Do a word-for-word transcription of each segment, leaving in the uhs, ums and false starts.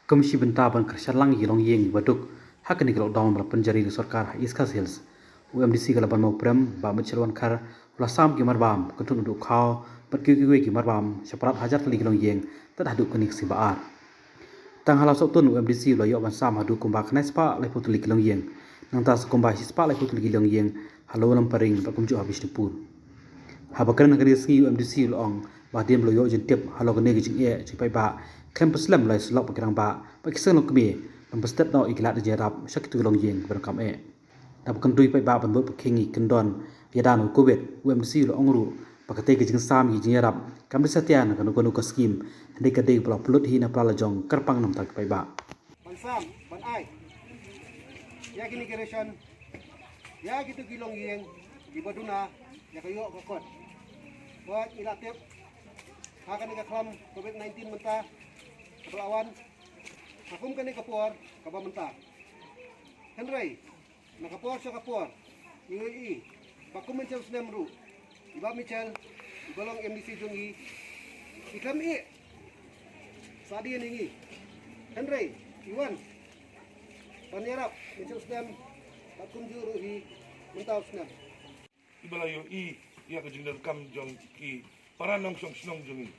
Kum shi bynta ban kyrshan lang ïa ki longïing ba duk ha kane ka lockdown ba la pynjari da ka sorkar ha East Khasi Hills, u MDC ka Laban Mawprem, Bah Mitchell Wankhar, u la sam ki marbam, kynthup naduh u khaw bad kiwei kiwei ki marbam sha palat hajar tylli ki longïing tad haduh kane ka sngi ba ar. Tang ha Lawsohtun u MDC u la ïoh ban sam haduh kumba khyndai spah laiphew tylli ki longïing, nangta sa kumba shi spah laiphew tylli ki longïing ha Lower Lamparing bad kumjuh ha Bishnupur. Haba kren ha kane ka sngi, u MDC u la ong ba hadien ba la ïoh jingtip halor kane ka jingeh jong ki paidbah, khlem pynslem la ïasyllok bad ki rangbah bad ki seng longkmie ban pynsted noh ïa ki lad jingïarap sha kito ki longïing kiba donkam eh. Naba kyntu ïa ki paidbah ban bud pyrkhing ïa ki kyndon ïada na u Covid, u MDC u la ong ruh ba katei ka jingsam ïa ki jingïarap kam dei satia na kano kano ka skhim, hynrei ka dei kaba la pynlut hi na pla la jong kyrpang namar ki paidbah. Ban sam, ban ai ïa kine ki ration ïa kito ki longïing kiba duna ïa ka ïoh ka kot. Bad ngi la tip ha kane ka khlam Covid nineteen mynta kaba la wan, ha kum kane ka por kaba mynta. Hynrei na ka por sha ka por ngi ïohi ba kum mynshem snem ruh i Bah Mitchell, iba long MDC jong ngi, i khlem ïeh sa dien ïa ngi. Hynrei i wan ban ïarap mynshem snem bad kumjuh ruh hi mynta u snem. Iba la ïohi ïa ka jingdonkam jong ki para nongshong shnong jong ngi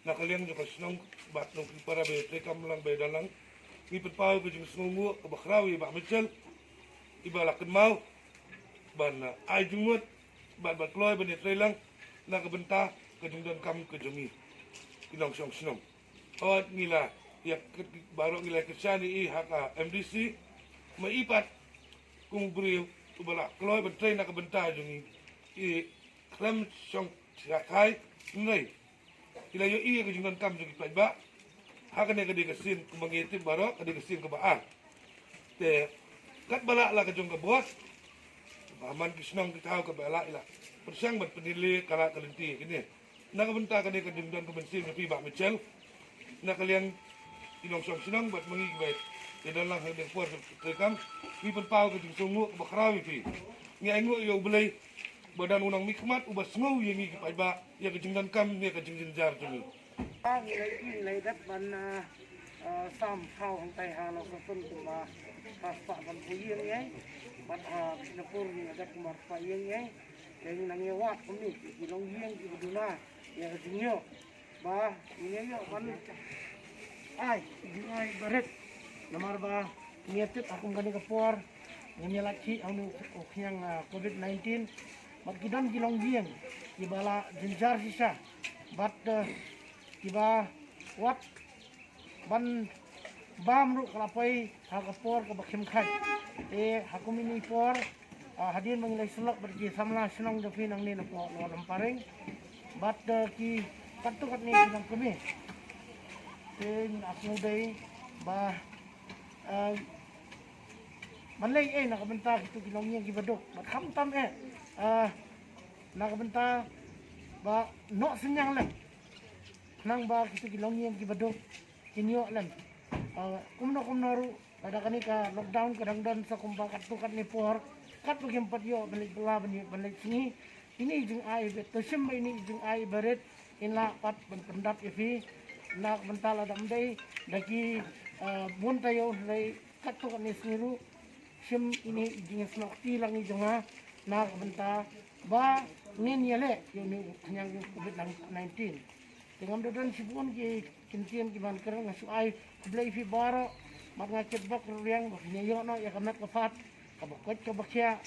na ka liang jong ka shnong bad nongpynpara ba ïatrei kam lang ba ïadon lang. Ngi pynpaw ka jingsngewnguh kaba khraw ïa i Bah Mitchell, iba la kynmaw ban, uh, ai jingmut bad ban kloi ban ïatrei lang na ka bynta ka jingdonkam ka jong ngi ki nongshong shnong. Hooid, ngi la ïa kit baroh ngi la kyrshan ïa i ha ka MDC, ma i pat kum u briew uba la kloi ban trei na ka bynta jong ngi, i khlem shong shakhai. Hynrei ngi la ïohi ïa ka jingdonkam jong ki paidbah. Ha kane ka dei ka sien kumba ngi tip baroh, ka dei ka sien kaba ar. Te katba lah la ka jong ka bos, ba man ki shnong ki thaw kaba lah i la pyrshang ban pynleit ka lah ka lynti ïa kine. Na ka bynta kane ka jingdon ka mynsiem jong phi Bah Mitchell, na ka liang ki nongshong shnong bad ma ngi kiba ïadon lang ha kane ka por treikam, ngi pynpaw ka jingsngewnguh kaba khraw ïa phi. Ngi ainguh ïa U Blei ba don u nongmihkhmat uba sngew ïa ngi ki paidbah, ïa ka jingdonkam, ïa ka jingjynjar jong ngi. Ah, ngi la, ngi la dep ban, ah, ah, sam khaw hangtai ha Lawsohtun kumba ha spah sanphew ïing ïa, bad ha Bishnupur ngi la dep kumba spah ïing ïa. Te ngi nang ïa wad kumne ki longïing kiba duna ïa ka jingïoh ba ngin ïa ïoh ban ai jingai barit. Namar ba ngi ïa tip ha kum kane ka por ngin ïa lait hi ha une u khñiang, ah, Covid nineteen. Bad ki don ki longïing kiba la jynjar shisha bad, eh, kiba wad ban bam ruh ka la poi ha ka por kaba khim khat. Te ha kum ine i por, ah, hadien ba ngi la ïasyllok bad ki samla shnong jong phi nangne na pdeng Lower Lamparing bad, eh, ki katto katne ki nongkmie. Te ngi la sngewdei ba, eh, ban leh ei na ka bynta kito ki longïing kiba duk bad khamtam eh, eh, na ka bynta ba noh synñiang lem. Khnang ba kito ki longïing kiba duk kin ïoh lem. Ah, kumno kumno ruh, lada kane ka lockdown ka dang don sa kumba katto katne por, katba kim pat ïoh ban leit bylla ban ïoh ban leit sngi, ine i jingai ba to shim ba ine i jingai barit in lah pat ban pyndap ïa phi. Na ka bynta lada ym dei da ki, ah, bun taïew, hynrei katto katne sngi ruh shim ine i jingïasnoh kti lang i jong nga na ka bynta ba ngin ïaleh ïa une u khñiang Covid nineteen. Te ngam da don shibun ki kyntien kiban kren, nga shu ai khublei ïa phi baroh bad nga kitbok ruh ïa ba phin ïoh noh ïa ka met ka phad kaba koit kaba khiah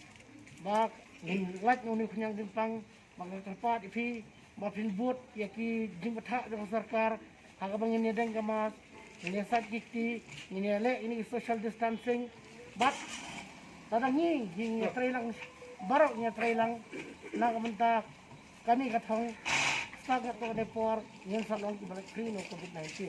ba ngin lait na une u khñiang jingpang. Ba nga kyrpad ïa phi ba phin bud ïa ki jingbthah jong ka sorkar ha kaba ngin ïadeng ka mask, ngin ïasait ki kti, ngin ïaleh ine i social distancing. Bad lada ngi, ngi ïatrei lang, baroh ngi ïatrei lang na ka bynta kane ka thong, stad katto katne por ngin sa long kiba lait free na u Covid nineteen.